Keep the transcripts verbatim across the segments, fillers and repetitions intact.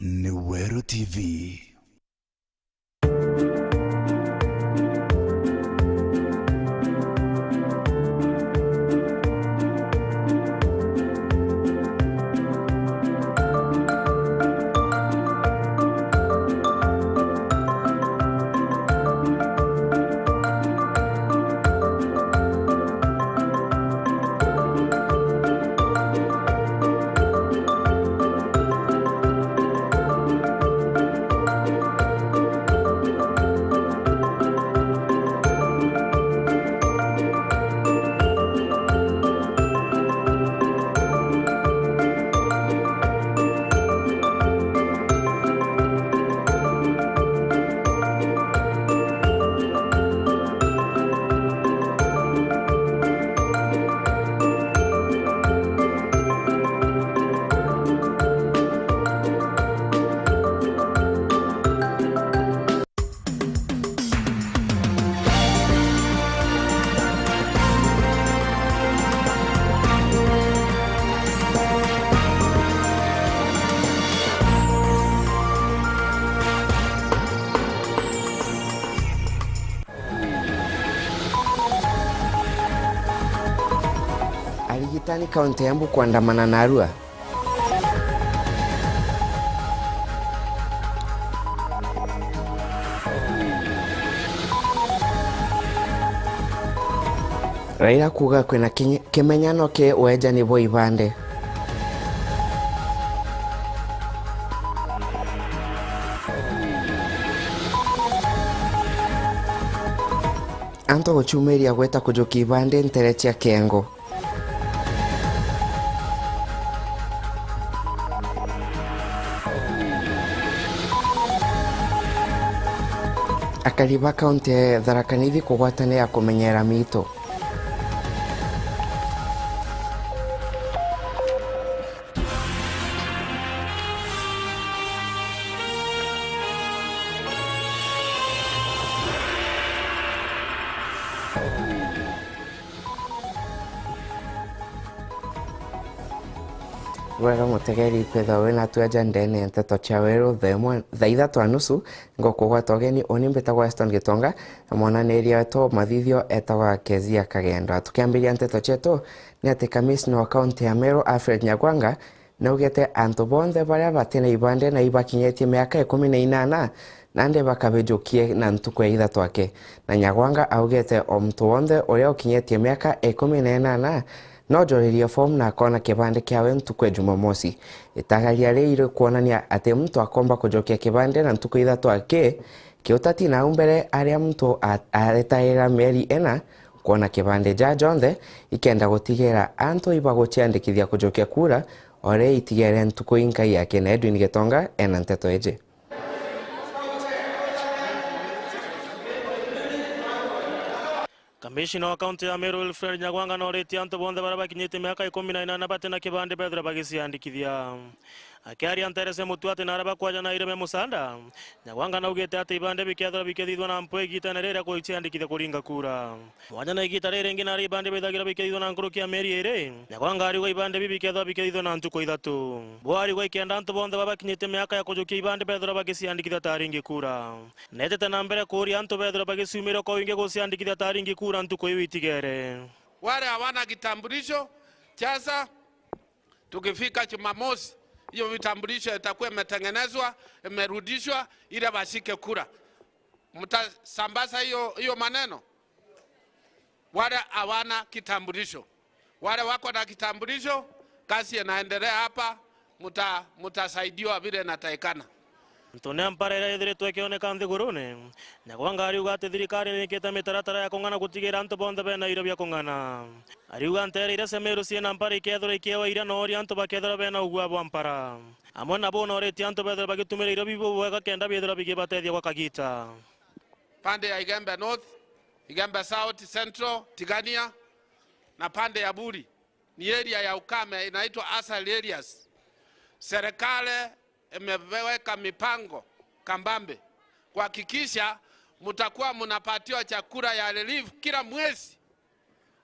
Ni Weru T V. Arigitani kaunti ya Embu kwandamana narua. Raila kuuga kwina kinye-, kimenyano ki wejani bwa ibande. Antu gucumiria gwita kujukia ibande ntere cia Kiengo. Akari ba kaunti ya Tharaka Nithi kugwatanira kumenyera miito. Bwega mutegeri, kwithirwa winatu aja ndene ya nteto cia Weru thaa imwe, thaa ithatu na nusu, ngukugwata ugeni. Uni mbitagwa Weston Gitonga, na mwananiria wetu wa mathithio etagwa Kezia Kagendo. Tukiambiria nteto cietu, ni ati kamishna wa kaunti ya Meru Alfred Nyagwanga naugite antu bonthe baria batina ibande na ibakinyitie miaka ikumi na inana, nandi bakabijukie na ntuku ya ithatu aki. Na Nyagwanga augite o muntu wonthe uria ukinyitie miaka ikumi na inana no njuririe fomu na akona kibande kiawe ntuku ya Jumamosi. Itagaria riri rikuonania ati muntu akomba kujukia kibande na ntuku ithatu aki, kiutati nau mbere aria muntu a-, aretaira mieri ina kwona kibande ja jonthe, ikenda gutigira antu ibaguciandikithia kujukia kura, o ria itigere ntuku inkai aki. Na Edwin Gitonga ena nteto iji. Kamishina wa kaunti ya Meru Wilfred Nyagwanga noritie antu bonthe baria bakinyitie miaka ikumi na inana batina kibande bethirwe bagiciandikithia. Akiaria ntere cia mutuati na aria bakwaja na ireme mucanda, Nyagwanga naugite ati ibande bikethirwa bikithithwa na mpwe igitene riria kuiciandikithia kuringa kura. Mwanya na igita riri ringi nari ibande bithagirwa bikithithwa na nkuruki ya mieri iri. Nyagwanga ariuga ibande bibi bikethirwa bikithithwa na ntuku ithatu. Bo ariuga ikenda antu bonthe baba bakinyitie miaka ya kujukia ibande bethirwa bagiciandikithia ta aringi kura. Netete na mbere kuuria antu bethirwe bagiciumiria kwa wingi guciandikithia ta aringi kura ntuku iu itigere. Wale hawana kitambulisho, jaza, tukifika Jumamosi, hiyo vitambulisho itakuwa imetengenezwa, imerudishwa, ili washike kura. Mtasambaza hiyo, hiyo maneno? Wale hawana kitambulisho. Wale wako na kitambulisho, kazi inaendelea hapa, muta-, mutasaidiwa vile inatakikana. Antu ni ampara iria ithiritwe ikioneka nthigurune, Nyagwanga ariuga ati thirikari ni ikite mitaratara ya kung'ana gutigira antu bonthe bena irio bia kung'ana. Ariuga ntere iria cia Meru ciina mpara ikethirwa ikiewa iria nooria antu bakethirwa bena ugua bwa mpara. Amwe nabo nooritie antu bethirwe bagitumira irio bibu bwega kenda biithirwa bigibatethia gwa kagita. Pande ya Igembe North, Igembe South, Central, Tigania, na pande ya Buri. Ni area ya ukame, inaitwa ASAL areas. Serikali imeweka mipango kambambe kuhakikisha mtakuwa mnapatiwa chakula ya relief kila mwezi,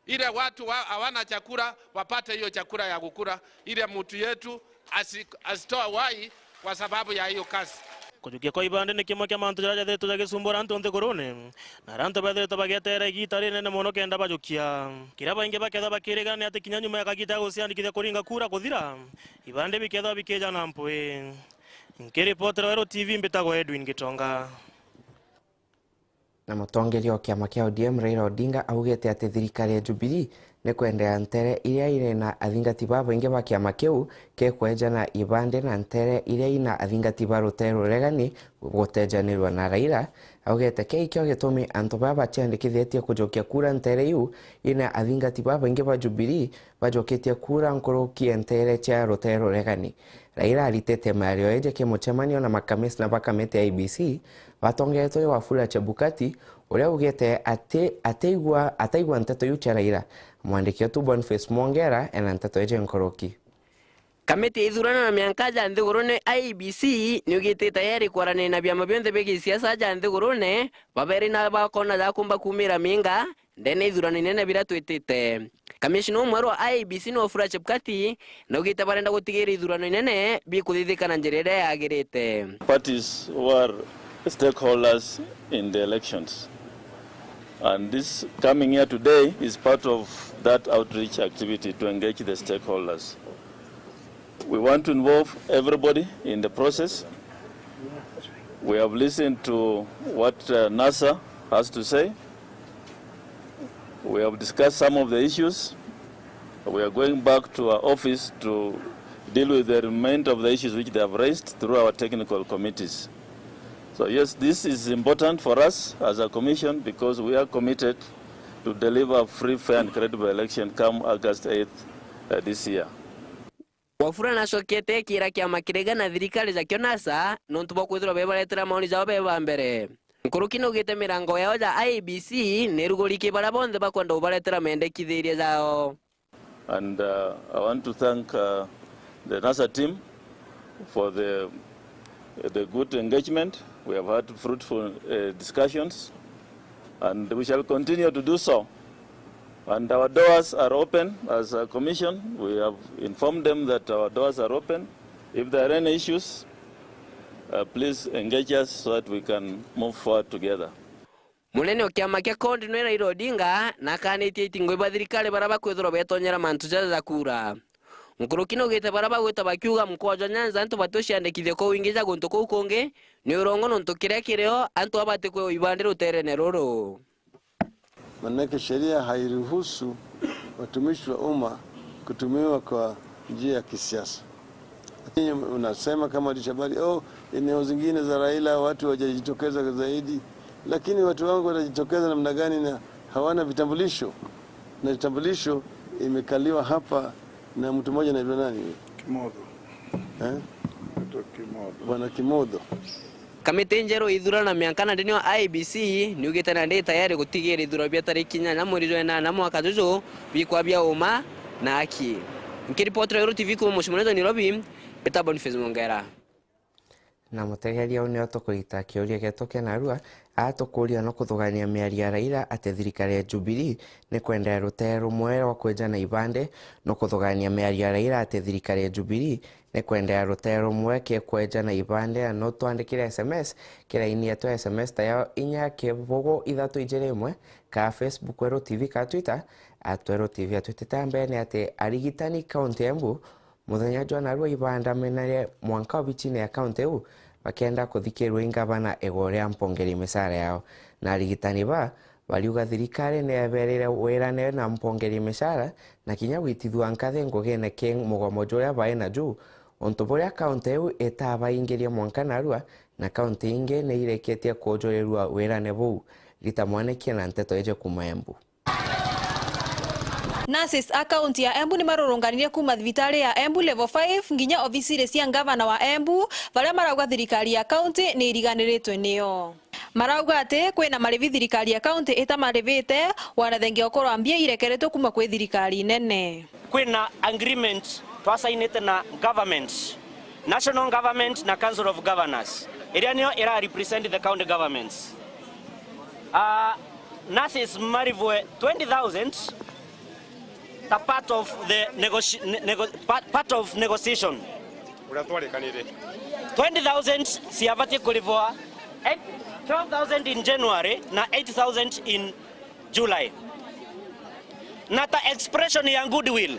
ile watu wa-, hawana chakula wapate hiyo chakula ya kukula, ile mtu yetu asi-, asitoa uhai kwa sababu ya hiyo kazi. Kujukia kwa ibande ni kimwe kia mantu jaria jathiritwe jagisumbura antu nthigurune, na aria antu bethiritwe bagieterera igiita rinene mono kenda bajukia. Kiria baingi bakethwa bakiriga ni ati kinya nyuma ya kagiita ga guciandikithia kuringa kura kuthira, ibande bikethwa bikija na mpwi. Nkiripotera Weru T V, mbitagwa Edwin Gitonga. Na mutongeria wa kiama kia O D M Raila Odinga augite ati thirikari ya Jubilee ni kwendeea ntere iria iri na athingati babaingi ba kiama kiu kikweja na ibande na ntere iria ina athingati ba rutere ruregani gutejanirua na Raila. Augite kii kio gitumi antu baa baciandikithitie kujokia kura ntere iu ina athingati babaingi ba Jubilee bajoketie kura nkuruki ya ntere cia rutere ruregani. Raila aritite miario iji ki mucemanio na makamishna ba kamiti ya I E B C batongeretwe ni Wafula Chebukati, uria augite ati ataigua ataigua nteto iu cia Raila. Mwandiki wetu Boniface Mwongera ena nteto iji nkuruki. Kamiti ya ithurano na mianka ja nthigurune I E B C niugite tayari kwaraniria na biama bionthe bia gisiasa ja nthigurune, babere na bakona ja kumba kumira minga ndene ithurano inene biria twitite. Kamishna umweru wa I E B C ni Wafula Chebukati naugite barenda gutigira ithurano inene bikuthithika na njira iria yagirite. Parties who are stakeholders in the elections. And this coming here today is part of that outreach activity to engage the stakeholders. We want to involve everybody in the process. We have listened to what uh, NASA has to say. We have discussed some of the issues. We are going back to our office to deal with the remainder of the issues which they have raised through our technical committees. So yes, this is important for us as a commission because we are committed to deliver a free, fair and credible election come August eighth uh, this year. Wafula nacokete ekiira kiama kirega na thirikari jakio NASA nontu bwa kwithirwa bebaretera maoni jao beba mbere. Nkuruki naugite mirango yao ja I E B C ni iruguri ki baria bonthe bakwenda ubaretera mendekithiria jao. And uh, I want to thank uh, the NASA team for the, the good engagement. We have had fruitful uh, discussions and we shall continue to do so. And our doors are open as a commission. We have informed them that our doors are open. If there are any issues, uh, please engage us so that we can move forward together. Munene o kiama kia CORD nwe Raila Odinga na akanitie itingo iba thirikari baria bakwithirwa betonyera mantu jaja ja kura. Nkuruki naugite baria bagwita bakiuga mkoa jwa Nyanza antu batiuciandikithia kwa wingi ja guntu kuu kungi ni urongo nontu kiria kirio antu aba batikwigwa ibandi ruterene ruru. Manake sheria hairuhusu watumishi wa umma kutumiwa kwa njia ya kisiasa. Lakini unasema kama waandishi habari, "Oh, eneo zingine za Raila watu hawajajitokeza zaidi." Lakini watu wangu wanajitokeza namna gani na hawana vitambulisho? Na vitambulisho imekaliwa hapa na mtu mmoja anaitwa nani? Kimotho. Eh? Anaitwa Kimotho. Bwana Kimotho. Kamiti njeru ithurano na mianka na ndini wa I E B C niugite na ndi tayari gutigira ithurano bia tariki inyanya mweri jwa inana mwaka juju bikwa bia uma na haki. Nkiripotera Weru T V kuuma mucii munene jwa Nairobi, mbita Boniface Mwongera. Na mutegeria, uu nio tukurita kiuria gietu kia narua, aa tukuuria no kuthugania miario ya Raila ati thirikari ya Jubilee ni kwendea rutere rumwe rwa kweja na ibande, no kuthugania miario ya Raila ati thirikari ya Jubilee ni kwendea rutere rumwe kekweja na ibande, na no twandikire S M S ki raini yetu ya S M S ta yao inya kibugu ithatu ijiri imwe, kaa Facebook Weru T V, kaa Twitter at Weru T V. Atwitite mbere ni ati arigitani kaunti ya Embu muthenya jwa narua ibandamenere mwanka obichine ya kaunti iu bakienda kuthikirua i ngavana iguru ria mpongeri micara yao. Na arigitani ba bariuga thirikari ni yaberire wirane na mpongeri micara na kinya gwitithua nkathi ngugine ki mugomo juria bai naju, untu buria kaunti iu itabaingirie mwanka narua, na kaunti ingi ni irikitie kujurirua wirane buu. Rita Mwaniki na nteto iji kuuma Embu. Nurses a kaunti ya Embu ni marurunganirie kuuma thibitari ya Embu Level five nginya obisiri cia ngavana wa Embu, baria marauga thirikari ya kaunti ni iriganiritwe nio. Marauga ati kwina marivi thirikari ya kaunti itamarivite, wana thengia ukorwa mbia irekeretwe kuuma kwi thirikari nene. Kwina agreement twasainite na government, national government na Council of Governors, iria nio ira represent the county governments. Ah, nurses marivwe twenty thousand ta part of the negoti-, ne-, nego-, part, part of negotiation. Uria twarikanire. Twenty thousand ciabatie kurivwa, eight, twelve thousand in January na eight thousand in July. Na ta expression ya goodwill,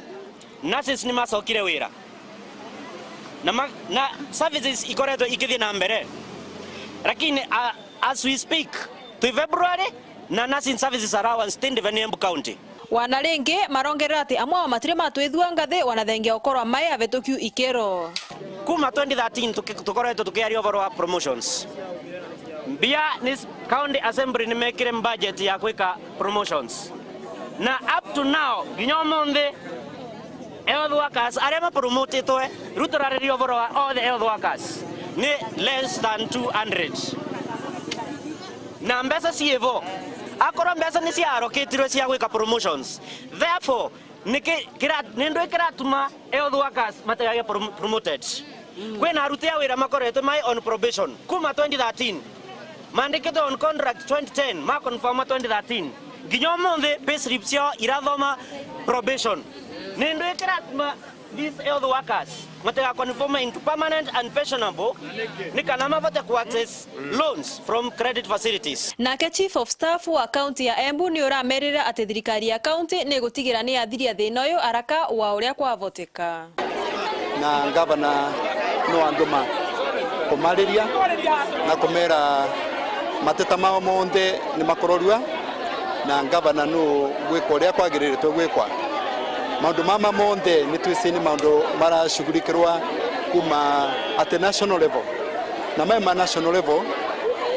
nurses ni macokire wira. Na ma-, na services ikoretwe ikithie na mbere. Lakini, a-, as we speak, twi February, na nursing services allowance ti ndive ni Embu County. Wana ringi marongerera ati amwe ao matiri matwithua ngathi wana thengia ukorwa mai avitukiu ikiro. Kuma twenty thirteen tuki-, tukoretwe tukiaria uvoro wa promotions. Mbia ni s-, county assembly ni mekire budget ya gwika promotions. Na up to now, nginya umunthi, health workers aria mapromotitwe, riu turariria uvoro wa all the health workers, ni less than two hundred. Na mbeca ciivo, akorwo mbeca ni ciarokitirwe cia gwika promotions, therefore, niki kira-, ni ndui kiratuma health workers matigage prom-, promoted? Kwina aruti a wira makoretwe mai on probation kuma twenty thirteen, mandikitwe on contract twenty ten, ma confirma twenty thirteen. Nginya umunthi payslip ciao irathoma probation. Ni ndui kiratuma these health workers matiga conform into permanent and pensionable, ni kana mavote ku access loans from credit facilities. Nake Chief of Staff wa kaunti ya Embu ni uramerire ati thirikari ya kaunti ni igutigira ni yathiria thina uyu araka wa uria kwavoteka. Na ngavana no anduma kumariria na kumera mateta mao monthe ni makurorua, na ngavana nu gwika uria kwagiriritwe gwikwa. Maundu mama monthe ni twisi ni maundu marashughulikirwa kuma at the national level, na mai ma national level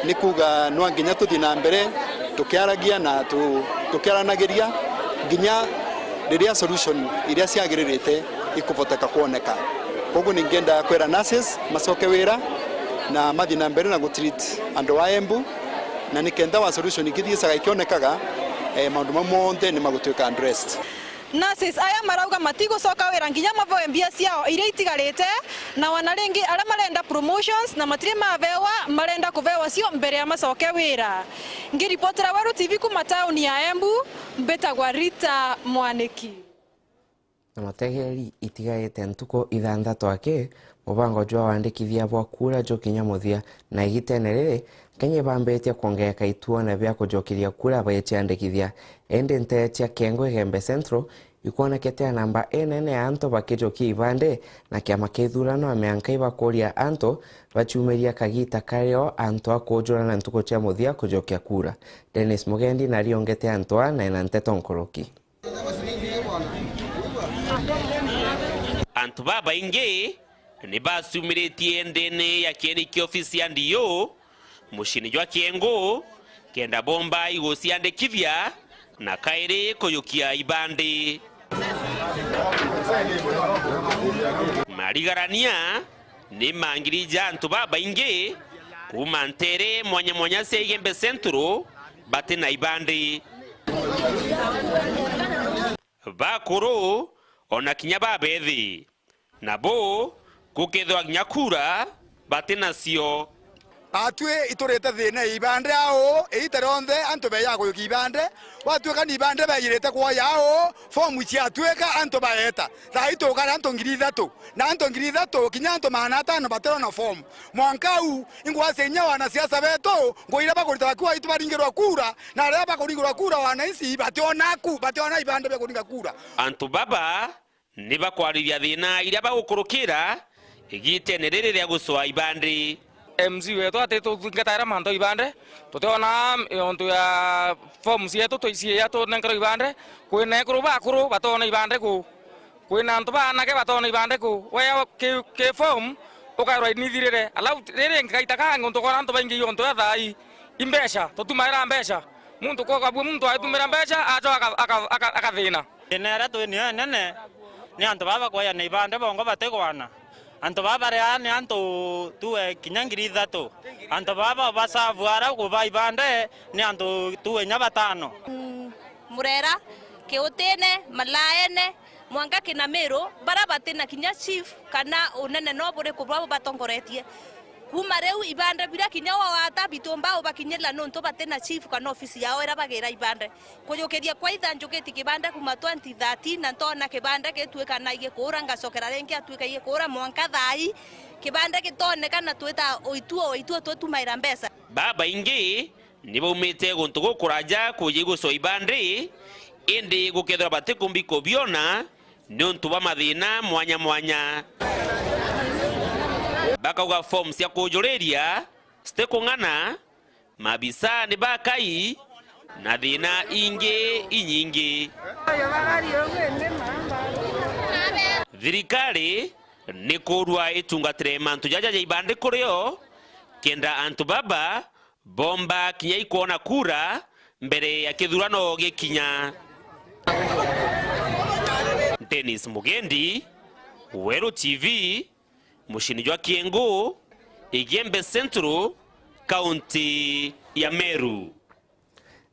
ni kuuga no nginya tuthii na mbere tukiaragia na tu-, tukiaranagiria nginya riria solution iria ciagiririte ikuvoteka kwoneka. Koguo ningenda kwira nurses macoke wira na mathi na mbere na gutreat andu a Embu, na nikenda wa solution ikithiicaga ikionekaga, eh, maundu mau monthe ni magutwika addressed. Nurses aya marauga matigucoka wira nginya mavewe mbia ciao iria itigarite, na wana ringi aria marenda promotions na matiri mavewa, marenda kuvewa cio mbere ya macoke wira. Ngiripotera Weru T V kuma tauni ya Embu, mbitagwa Rita Mwaniki. Na mutegeri itigaite ntuku ithanthatu aki, mubango jwa wandikithia bwa kura jukinya muthia, na igitene riri, Kenya ibambitie kwongereka ituone bia kujokeria kura baeciandikithia. Indi nteere cia Kengo Igembe Central ikwonekete ya namba inene ya antu bakijokia ibande, na kiama kia ithurano ya mianka ibakuria antu baciumiria kagita kario antu a kujurana ntuku cia muthia kujokia kura. Dennis Mugendi nariongete antu aa na ena nteto nkuruki. Antu babaingi ni bacumiritie ndene ya kieni kia ofisi ya D O muciini jwa Kiengu, kenda bomba iguciandikithia na kairi kuyukia ibandi. Marigarania ni mangiri ja antu babaingi kuuma nteere mwanya mwanya cia Igembe Central bati na ibandi. Bakuru, ona kinya babethi, nabo gukethirwa kinya kura bati nacio. Atwi iturite thina ya ibande au, iita rionthe antu beejaga kuyukia ibande, gwatuika ni ibande beejirite kwoya au, fomu ciatuika antu baeta. Thaa ii tukari antu ngiri ithatu, na antu ngiri ithatu, kinya antu magana atano batirona fomu. Mwanka au, ingwacia inya wanasiasa betu, ngugi iria bakurita bakiuga itu baringirwa kura, na riria bakuringirwa kura wananchi bationa ku, bationa ibande bia kuringa kura. Antu baba ni bakwarithia thina iria bagukurukira igitene riri ria gucwaa ibandi. M C wetu atituthingataira mantu ibande, tutiona untu ya fomu cietu tuiciia tunenkerwa ibande, kwina ekuru bakuru batona ibande ku. Kwina antu baanake batona ibande ku, wea ki, ki form, ukairwa inithirire. Alau riri nkaita kangi untu kwona antu baingi untu ya thaa ii, i mbeca, tutumaira mbeca. Muntu kwa kabua muntu aitumira mbeca, acho aka, aka, aka, akathina. Thina iria twi nio inene, ni antu baba bakweyana ibande bongo batigwana. Antu baba bari aa ni antu tuwe kinya ngiri ithatu. Antu baba basavu ara kuba ibande ni antu tuwe inya batano. Murera, Kiutine, Malaene, mwanka Kinamiru, bara bati na kinya chief kana unene no buriku bwao batongoretie. Kuma riu ibande biria kinya wa wata bitumba ubakinyirira nontu bati na chief kana ofisi yao iria bagira ibande. Kujukiria kwa itha njukiti kibande kuma twenty thirteen na ntona kibande gituikana igikuura ngacokera ringi atuika igikuura mwanka thaa ii kibande gitoneka na twita oituo oituo twitumaira mbeca. Babaingi ni baumite guntu gukuraja kuja gucwa ibandi, indi gukethirwa batikumbi kubiona niuntu bwa mathina mwanya mwanya. Bakauga fomu cia kujuriria citikung'ana, mabisa ni bakai, na thina ingi inyingi. Thirikari ni kurua itungatire mantu jaja ja ibandi kurio, kenda antu baba bomba kinya ikwona kura mbere ya kithurano gikinya. Dennis Mugendi, Weru T V, muciini jwa Kiengu, Igembe Central, kaunti ya Meru.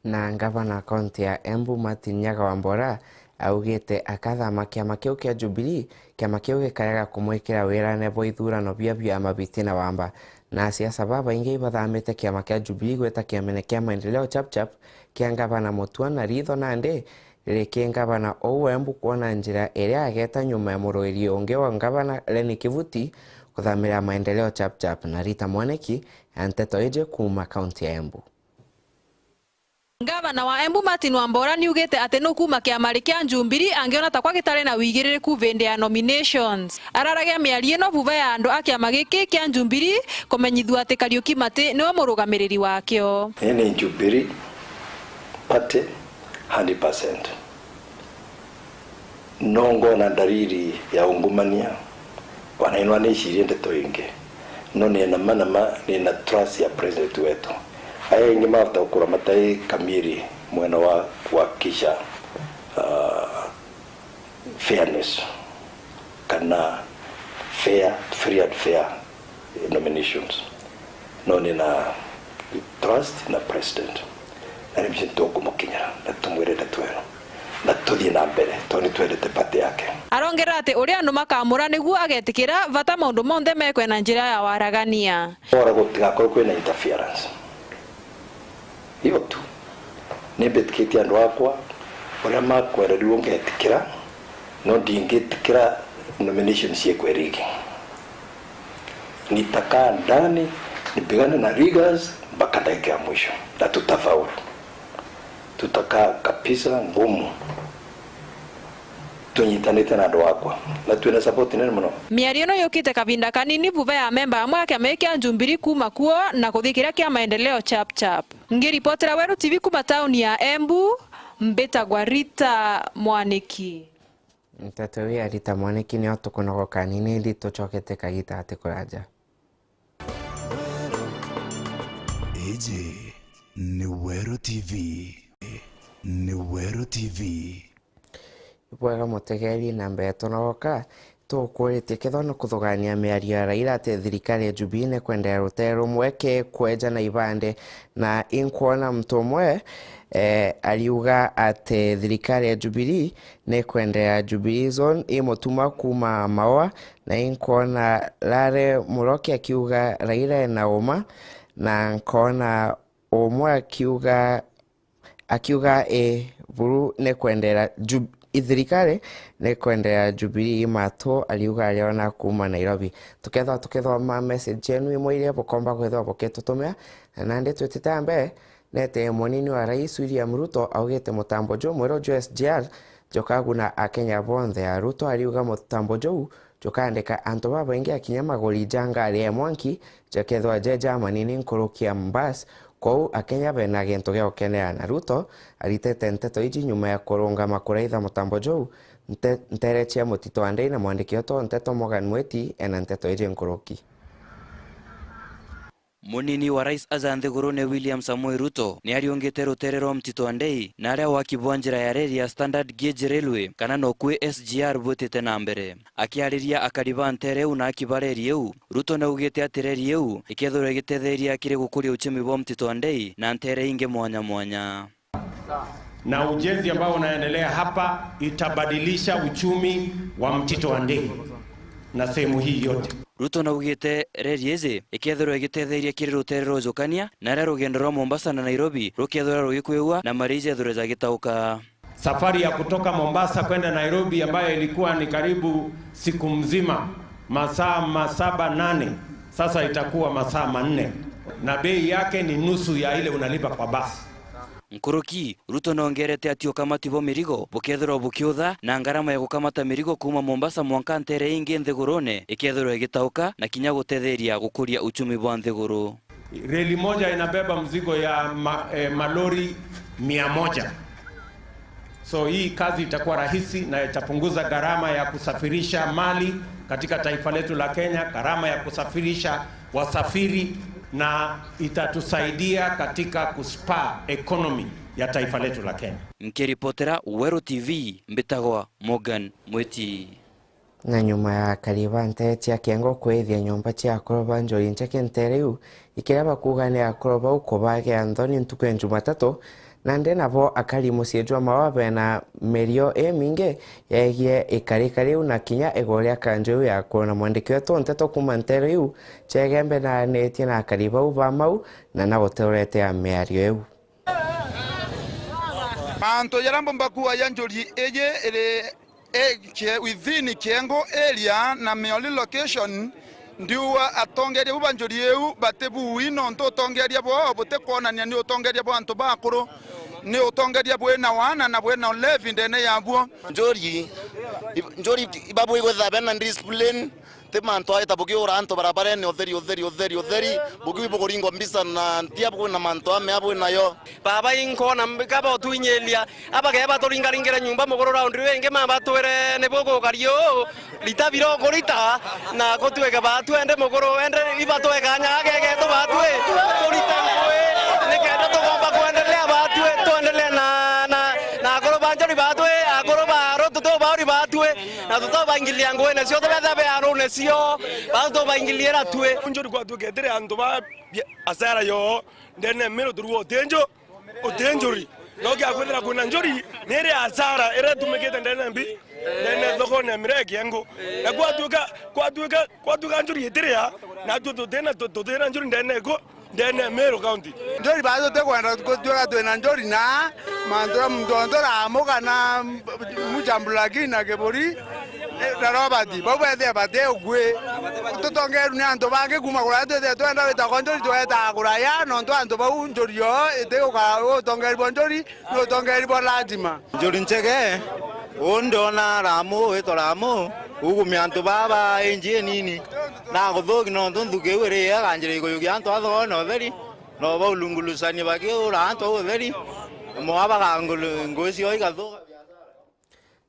Na ngavana wa kaunti ya Embu, Martin Nyaga Wambora, augite akathama kiama kiu kia Jubilee, kiama kiu gikarega kumwikira wirane bwa ithurano bia bia Mabiti na Wamba. Na asiasa babaingi ibathamite kiama kia Jubilee gwita kiamene kia Maendeleo Chap Chap kia ngavana Mutua na ritho nandi riri ki ngavana uu wa Embu kwona njira iria ageta nyuma ya muruiri ungi wa ngavana Lenny Kivuti kuthamira Maendeleo Chap Chap. Na Rita Mwaniki ya nteto iji kuuma kaunti ya Embu. Ngavana wa Embu Martin Wambora niugite ati nukuuma kiamari kia Jubilee angiona takwa gitari na wigiririku vindi ya nominations. Araragia miario ino vuva ya andu a kiama giki kia Jubilee kumenyithua ati Kariuki Mati niwe murugamiriri wakio. Ni ni Jubilee Party hundred percent. No ngona ndariri ya ungumania, ona inwa nicirie ndeto ingi. No nina ma na ma, nina trust ya president wetu. Aya ingi mavota gukura matai kamiri mwena wa kuhakikisha, ah, fairness kana fair, free and fair nominations. No nina trust na president. Na nimci tukumukinyira na tumwire ndeto ino. Na tuthii na mbere, tondu nitwendete party yake. Arongerera ati uria andu makamura niguo agetikira, vata maundu monthe mekwe na njira ya waragania. Bora gutigakorwo kwina interference. Iyo tu. Nimbitikitie andu akwa, uria makwenda riu ngetikira, no ndingitikira nomination ciekwe rigi. Nitakaa ndani, nipigane na Rigas mpaka dakika ya mwisho. Na tutafaulu. Tutakaa kabisa ngumu. Tunyitanite na andu akwa. Na twina support nene muno. Miario ino yukite kavinda kanini vuva ya memba amwe a kiama giki kia Jubilee kuuma kuo na kuthi kiria kia Maendeleo Chap Chap. Ngiripotera Weru T V kuuma tauni ya Embu, mbitagwa Rita Mwaniki. Nteto iu ya Rita Mwaniki nio tukunogoka nini indi tucokete kagita ati kuraja. Iji ni Weru T V. Ni Weru T V. Ibwega mutegeri, na mbere tunogoka, tukuritie kethwa ni kuthugania miario ya Raila ati thirikari ya Jubilee ni kwenderea rutere rumwe ke kweja na ibande, na inkwona muntu umwe, eh, ariuga ati thirikari ya Jubilee ni kwenderea Jubilee Zone imutuma kuma maua, na inkwona Lare Muroki akiuga Raila ena uma, na nkona umwe akiuga akiuga, ii, buru ni kwendera Jub-, i thirikari ni kwendera Jubilee matu, ariuga ariona kuuma Nairobi. Tukethwa tukithoma message yenu imwe iria bukomba kwithwa bukitutumira, na nandi twitite mbere, nete munini wa rais William Ruto augite mutambo jumweru jwa S G R jukaguna Akenya bonthe. A Ruto ariuga mutambo juu jukandika antu babaingi akinya maguri ja ngari ya mwanki jakethwa je ja manini nkuruki ya Mombasa. Kwou Akenya bena gintu gia gukenera, na Ruto aritete nteto iji nyuma ya kurungama kuraitha mutambo juu nte-, ntere cia Mutito wa Ndei, na mwandiki wetu wa nteto Morgan Mweti ena nteto iji nkuruki. Munini wa rais aja nthigurune William Samoei Ruto ni ariungite rutere rwa Mtito wa Ndei na aria waki bwa njira ya reri ya Standard Gauge Railway kana nokui S G R bwitite na mbere. Akiariria akari ba ntere iu na aki ba reri iu, Ruto ni augite ati reri iu ikethirwa igitetheria kiri gukuria uchumi bwa Mtito wa Ndei na ntere ingi mwanya mwanya. Na ujenzi ambao unaendelea hapa itabadilisha uchumi wa Mtito wa Ndei na sehemu hii yote. Ruto naugite reri iji ikethirwa igitetheria kiri rutere rwa ujukania, na aria rugendo rwa Mombasa na Nairobi rukethirwa rugikwigua na mari iji ethirwe jagitauka. Safari ya kutoka Mombasa kwenda Nairobi ambayo ilikuwa ni karibu siku mzima, masaa masaba nane, sasa itakuwa masaa manne, na bei yake ni nusu ya ile unalipa kwa basi. Nkuruki, Ruto nongerete ati ukamati bwa mirigo bukethirwa bukiutha, na ngarama ya gukamata mirigo kuuma Mombasa mwanka ntere ingi nthigurune ikethirwa igitauka, na kinya gutetheria gukuria uchumi bwa nthiguru. Reli moja inabeba mzigo ya ma, eh, malori mia moja. So hii kazi itakuwa rahisi na itapunguza gharama ya kusafirisha mali katika taifa letu la Kenya, gharama ya kusafirisha wasafiri, na itatusaidia katika kuspur economy ya taifa letu la Kenya. Nkiripotera Weru T V, mbitagwa Morgan Mwiti. Na nyuma ya akari ba ntere cia Kiengo kwithia nyomba cia akoro ba Njuri Ncheke ntere iu, ikiria bakuuga ni akoro bau kubagea nthoni ntuku ya Jumatatu, nandi nabo akari mucii jwa Mawa bena mirio imingi yegie ikarika riu na kinya iguru ria kanjo iu ya kuona. Mwandiki wetu nteto kuuma ntere iu, Chege Mbe naaranitie na akari bau ba Mau na naguteurete ya miario iu. Mantu jaria mbumba kuuga ja Njuri iji iri e, kie-, within Kiengo area na Mioli location, ndiuga atongeria bu ba Njuri iu bati bui, nontu utongeria bwao butikwonania ni utongeria bwa antu bakuru, ni utongeria bwina wana na bwina ulevi ndene yabuo. Njuri, ib-, Njuri ibabui gwithira bena discipline, ti mantu aita bukiura antu barabarene, utheri, utheri, utheri, utheri, bukiu bukuringwa mbica na ntia, bukui na mantu amea bui nayo. Baba, inkona mbika botuinyiria, abagee baturingaringire nyumba muguru round riu ingi, ma batwire ni bugukaria uu, rita bira ukurita, na gutwike batwi ende muguru, ende ibatwe kanya gagegetu batwi, turite ngui, nikenda tugomba kwendelea batwi, twendelee na, na, na akuru ba Njuri batwi, akuru ba Rutu tu bauri batwi, na tutobaingilia nguine cio, tubetha be arune cio, bau tubaingiliira twi. Njuri kwatuiketire antu ba bia-, asara yo, ndene miro turua utinjo, utinjuri. No kia kwithira kwina njuri, ni iri asara iria itumikite ndene mbi, ndene thokone ya miraa ya Kiengo. Na kwatuika, kwatuika, kwatuika njuri itiria, natwe tutina, tu-, tutina njuri ndene iku, ndene ya Meru County. Njuri baa tutikwenda gutuika twina njuri na mantu ja muntu ontu ramu kana Mujambu lakini na Kiburi, eh, na Robert, bau bethia bati ukui. Tutongeru ni antu bangi kuma kuraya twithia twenda wita konjuri tweta kuraya, nontu antu bau njuri yo iti uka-, utongeri bwa njuri, ni utongeri bwa lazima. Njuri Ncheke, uu ndiona Ramu, witwa Ramu, ugumia antu baa ba inji inini. Na kuthuki nontu nthuki iu iri iega, kanjiri ikuyukia antu athogone utheri, no baulungulusanie bakiura antu au utheri, mwa bakangulu ngui cio igathuka.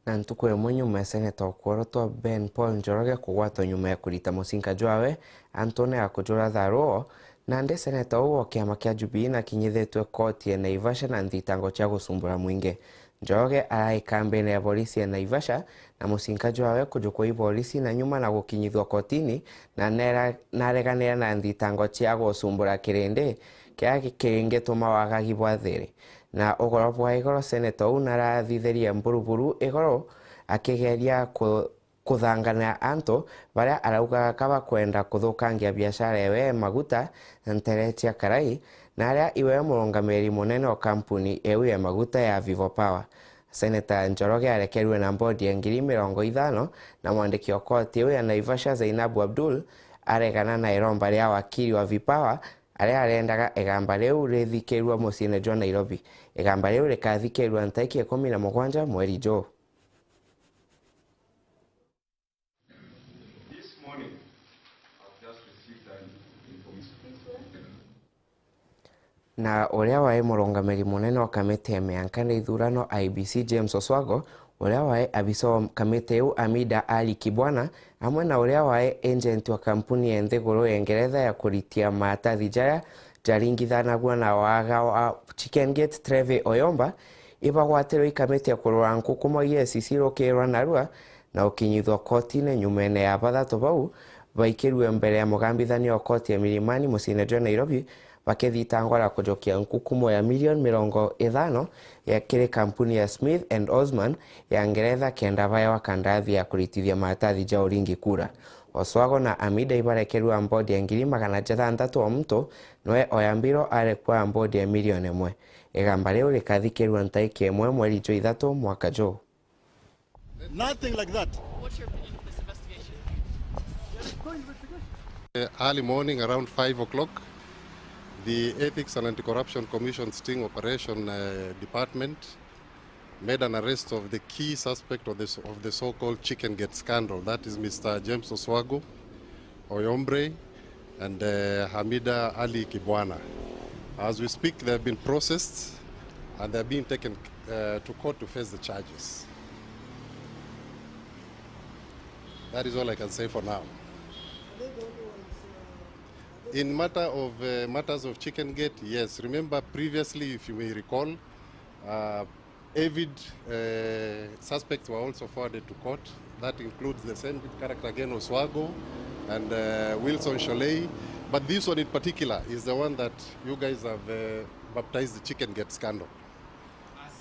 Na ntuku imwe nyuma ya seneta okuorotwa Ben Paul Njoroge kugwatwa nyuma ya kurita mucinka jwawe antune ya kujura tharuo, nandi seneta uu wa kiama kia Jubilee nakinyithitwe koti ya Naivasha na nthitango cia gucumbura mwingi. Njoroge arai kambine ya borisi ya Naivasha na mucinka jwawe kujukwa i borisi na nyuma na gukinyithua kotini na nera-, nareganira na nthitango cia gucumbura kirindi kiria ki-, kingituma wagagi bwa thiri. Na ugoro bwa igoro, seneta uu narathithirie mburuburu igoro akigeria ku-, kuthangania antu baria araugaga ka bakwenda kuthukangia biashara ewe e maguta na ntere cia karai, na aria iwe murungamiri munene o kampuni eu ya maguta ya Vivo Power. Seneta Njoroge arekerue na mbodi ya ngiri mirongo ithano na mwandiki o koti iu ya Naivasha Zainabu Abdul aregana na iromba ria wakiri wa Vipower aria arendaga igamba riu rithikirua muciine jwa Nairobi. Igamba riu rikathikirua ntaiki ikumi na mugwanja mweri juu. Na uria wai murungamiri munene wa kamiti ya mianka na ithurano I E B C James Oswago, uria wai abisa wa kamiti iu Amida Ali Kibwana, amwe na uria wai agent wa kampuni ya nthiguru ya Ngeretha ya kuritia maratathi jaria jaringithanagua na waga wa Chicken Gate Trevor Oyomba, ibagwatirwe i kamiti ya kurora nkukumo E A C C rukirwa narua na gukinyithwa kotine nyumene ya bathatu bau baikirue mbere ya mugambithania wa koti ya Milimani muciine jwa Nairobi, bakithitangwa na kujukia nkukumo ya milioni mirongo ithano ya kiri kampuni ya Smith and Osman ya Ngeretha kenda baewa kandarathi ya kuritithia maratathi ja uringi kura. Oswago na Amida ibarekerua mbodi ya ngiri magana jathantatu o muntu, noe oyambirwo arekua mbodi ya milioni imwe. Igamba riu rikathikirua ntariki imwe mweri jwa ithatu mwaka juu. Nothing like that. What's your opinion of this investigation? Uh, early morning, around five o'clock, the Ethics and Anti-Corruption Commission Sting Operation, uh, Department made an arrest of the key suspect of the, of the so-called Chicken Gate scandal, that is Mister James Oswago Oyombre and, uh, Hamida Ali Kibwana. As we speak, they have been processed and they are being taken, uh, to court to face the charges. That is all I can say for now. In matter of, uh, matters of Chicken Gate, yes. Remember previously, if you may recall, uh, avid, uh, suspects were also forwarded to court. That includes the same character again, Oswago, and, uh, Wilson Sholei. But this one in particular is the one that you guys have, uh, baptized the Chicken Gate scandal. As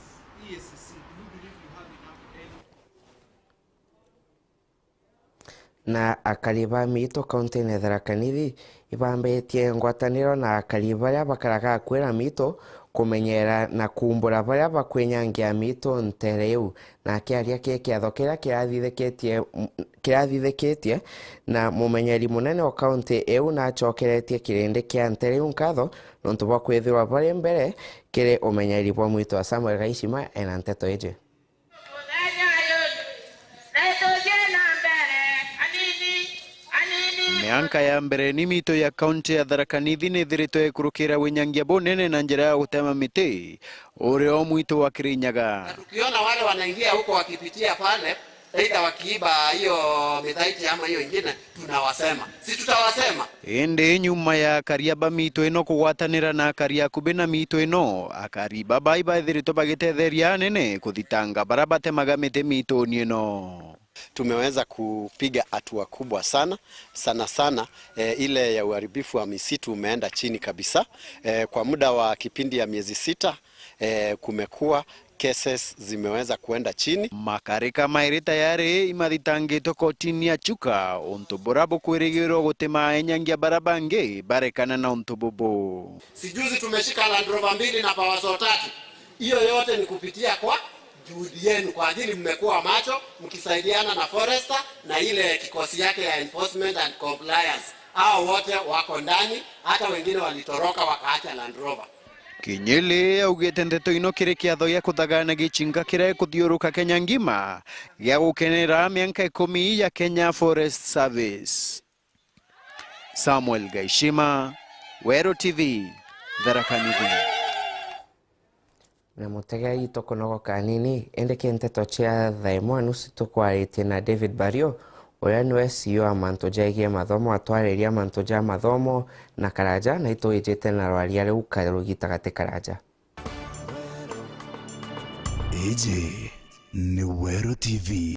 E A C C, do you believe you have enough evidence? Na akari ba miitu kauntine ya Tharaka Nithi ibambitie ngwataniro na akari baria bakaraga akui na miitu kumenyera na kuumbura baria bakwinyangia miitu ntere iu. Na akiaria ki kiatho kiria kirathithikitie, kirathithikitie na mumenyeri munene wa kaunti iu nacokeretie kirindi kia ntere iu nkatho nontu bwa kwithirwa bari mbere kiri umenyeri bwa mwitu wa Samuel Gaishima ena nteto iji. Mianka ya mbere ni miito ya kaunti ya Tharaka Nithi nithiritwe ikurukira winyangia bunene na njira ya gutema miti, urio mwitu wa Kirinyaga. Na tukiona wale wanaingia huko wakipitia pale, either wakiiba hiyo mithaiti ama hiyo ingine, tunawasema. Si tutawasema? Indi nyuma ya akaria ba miito ino kugwatanira na akaria akubi na miito ino, akari baba ibaithiritwe bagitetheria anene kuthitanga baria batemaga miti miituni ino. Tumeweza kupiga hatua kubwa sana, sana sana, eh, ile ya uharibifu wa misitu umeenda chini kabisa. Eh, kwa muda wa kipindi ya miezi sita, eh, kumekuwa cases zimeweza kuenda chini. Makarika mairi tayari imathitangitwe kotini ya Chuka, untu bura bukwirigirwa gutima enyangia bara bangi barekana na untu bubu. Si juzi tumeshika Land Rover mbili na Pawaso tatu. Hiyo yote ni kupitia kwa juhudi yenu, kwa ajili mmekuwa macho mkisaidiana na Forester na ile kikosi yake ya enforcement and compliance. Hao wote wako ndani, hata wengine walitoroka wakaacha Land Rover. Kinyili augite ndeto ino kiri kiatho gia kuthagana gichinga kiria gikuthiuruka Kenya ngima gia gukenera mianka ikumi ya Kenya Forest Service. Samuel Gaishima, Weru T V, Tharaka Nithi. Na mutegei tukunogoka anini, indi ki nteto cia thaa imwe nusu tukwaritie na David Bario, uria niwe C E O wa mantu jegii mathomo, atwariria mantu ja mathomo na karaja, na itwijite na rwaria riu karugi tagati karaja. Iji ni Weru T V.